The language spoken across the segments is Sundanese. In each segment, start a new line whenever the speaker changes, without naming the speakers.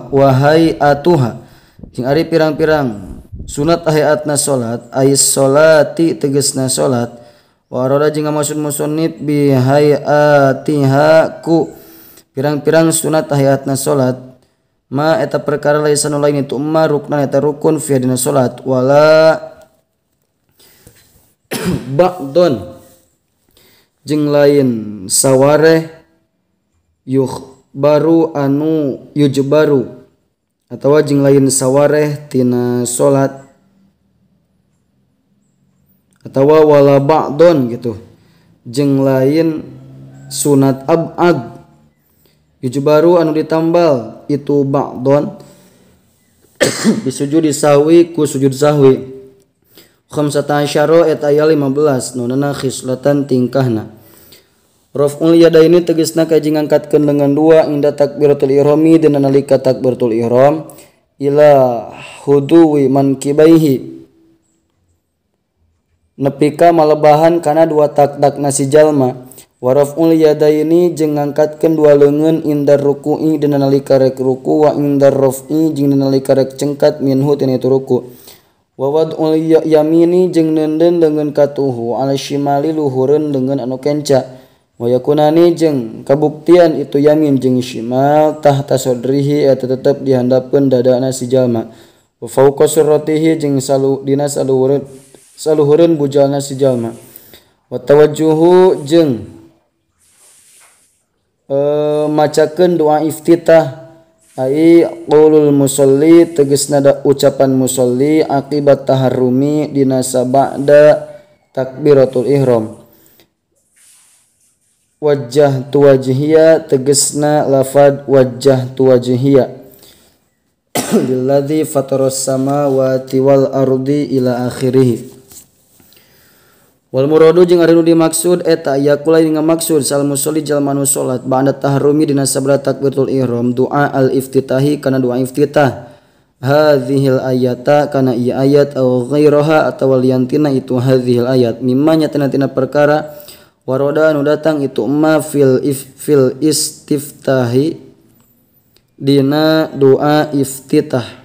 hayatuha wa hayatuha jeung ari pirang-pirang sunat hayatna salat ay salati tegasna salat wa arada jeung ngamaksud musannif bi hayatiha ku pirang-pirang sunat hayatna salat ma eta perkara laisa nu lain itu ma rukna eta rukun fi dina salat wala ba'don jeung lain sawareh yukhbaru anu yujbaru atawa jeung lain sawareh tina salat atawa wala ba'don gitu jeung lain sunat ab'ad yujbaru anu ditambal itu ba'don bisujudi sahwi ku sujud sahwi khamsata asyara et aya 15 nunana khislatan tingkahna. Raf'ul yadaini tegasna kaji ngangkatkeun lengan dua inda takbiratul ihrami dina nalika takbiratul ihram ila huduwi mankibaihi nepi ka malebahan kana dua takdakna si jalma. Wa raf'ul yadaini jeung ngangkatkeun dua leungeun indar ruku'i dina nalika rek ruku wa indar raf'i jeung dina nalika rek cengkat minhu tina itu ruku. Wa wad'ul yamini jeung neundeun leungeun katuhu ala shimali luhureun leungeun anu kenca. Wa yakunani jeung kabuktian itu yamin jeung shimal tahta sodrihi eta tetep dihandapeun dadana si jalma. Wa fauqa surratihi jeung dina saluhureun bujalna si jalma. Wa tawajjuhu jeung macakeun doa iftitah ai qaulul musalli tegasna ucapan musalli akibat taharrumi dina sabada takbiratul ihram. Wajjah tuwajhiya tegesna lafad wajjah tuwajhiya lilladzi fataras samawati wal ardi ila akhirih. Wal muradu jeung ari nu dimaksud eta yakula ngamaksud sal musolli jalma nu salat ba'da tahrumi dina sabra takbiratul ihram doa al iftitahi kana doa iftitah hadhil ayata kana ieu ayat au ghairaha atawa liantina itu hadhil ayat mimma nya tina perkara waroda anu datang itu ma fil istiftahi dina doa iftitah.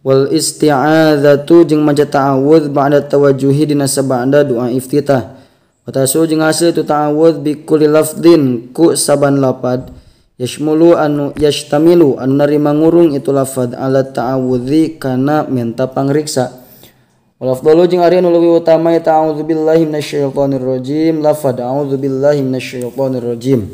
Wal isti'adzatu jeung maca ta'awudz ba'da tawajjuhi dina sabada doa iftitah. Wa tasu jeung hasil itu ta'awudz bi kulli lafdin ku saban lapad yashmulu anu yashtamilu anu narima ngurung itu lafad ala ta'awudzi kana minta pangriksa. Wal afdalu jeung ari anu leuwih utama ya ta'awudzu billahi minasyaitonir rajim lafad a'udzu billahi minasyaitonir rajim.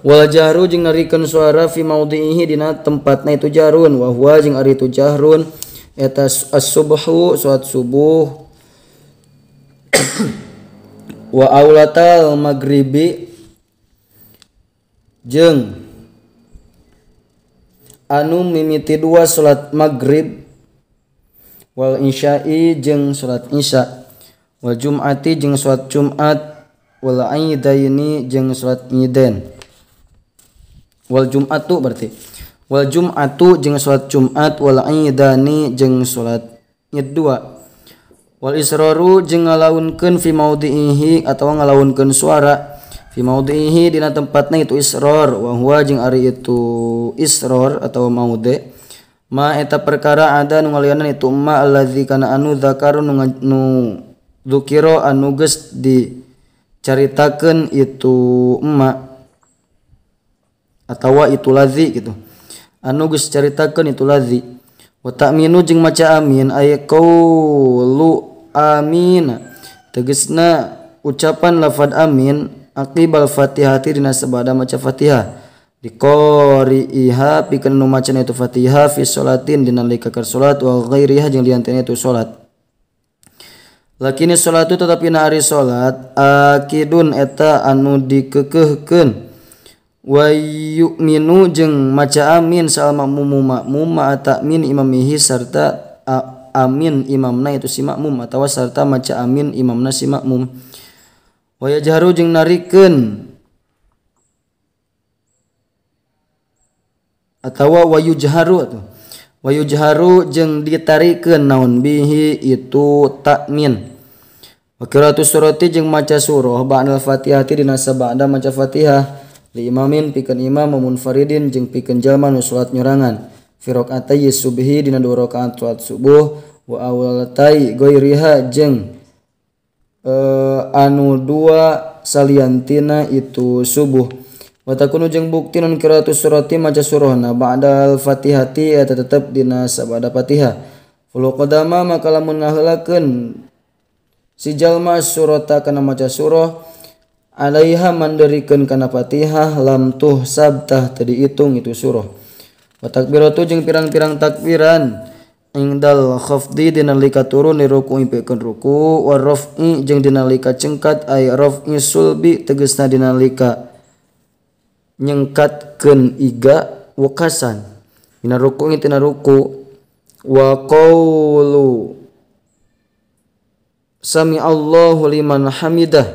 Wal jahru jeung narikeun suara fi maudhi'ihi dina tempatna itu jahrun wa huwa jeung ari itu jahrun eta as-subhu salat subuh wa aulatal maghribi jeung anu mimiti dua salat maghrib wal isya'i jeung salat isya wal jum'ati jeung salat jumat wal aidaini jeung salat idain wal jum'atu berarti wal jum'atu jeung salat jumat wal aidani jeung salat id dua wal israru jeung ngalaunkeun fi maudhi'ihi atawa ngalaunkeun suara fi maudhi'ihi dina tempatna itu israr wa huwa jeung ari itu israr atawa maudhi ma eta perkara ada nu ngalianan itu ma allazi kana anu zakaru nu dzukira anu geus dicaritakeun itu ma atawa itu lazi gitu anu geus caritakeun itu lazi wa ta'minu jeung maca amin ay qaulu amin tegasna ucapan lafad amin aqibal fatihati dina sabada maca fatihah diqari'iha pikeun nu macana itu fatihah fi sholatin dina nalika keur salat wa ghairiha jeung liantina itu salat. Lakini salatu tetapi na ari salat akidun eta anu dikekeuhkeun wa yu'minu jeung maca amin sal makmum makmum ma ta'min imamihi sarta amin imamna itu si makmum atawa sarta maca amin imamna si makmum. Wa yajharu jeung narikeun atawa wayujharu atuh wayujharu jeung ditarikeun naon bihi itu takmin. Wa qira'atu surati jeung maca surah ba'dal fatihati dina sabada maca fatihah Li imamin pikeun imam munfaridin jeung pikeun jalma nu salat nyorangan. Fi rakaatay subhi dina 2 rakaat salat subuh wa awalatai ghairiha jeung anu dua saliantina itu subuh. Wa takunu jeung bukti non qiraatus surati maca surahna ba'dal fatihati eta tetep dina sabada Fatihah. Fulu qadama maka lamun ngaheulakeun si jalma surata kana maca surah alaiha manderikeun kana Fatihah lam tuhsab tah teu diitung itu surah. Wa takbiratu jeung pirang-pirang takbiran indal khafdi dina nalika turun di ruku pikeun ruku wa raf'i jeung dina nalika cengkat ay raf'i sulbi tegasna dina nalika nyengkatkeun iga wekasan dina ruku tina ruku wa qawlu sami Allahu liman hamidah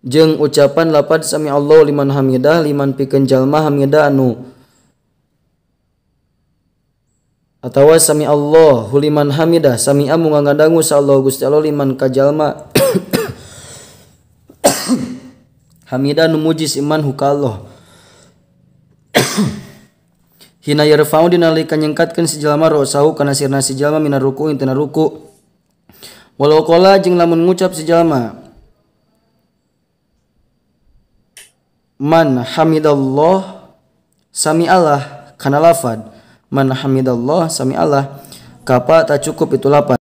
jeung ucapan lapad sami Allahu liman hamidah liman pikeun jalma hamidah anu atawa sami Allahu liman hamidah sami'a munga ngadangu sa Allah Gusti Allah liman ka jalma hamidah nu muji iman huka Allah. Hina yarfa'u dina nalika nyengkatkeun si jalma rosahu kana sirna si jalma mina ruku tina ruku. Walau qala jeung lamun ngucap si jalma man hamidallah sami Allah kana lafad man hamidallah sami Allah kapa tak cukup itu lapan.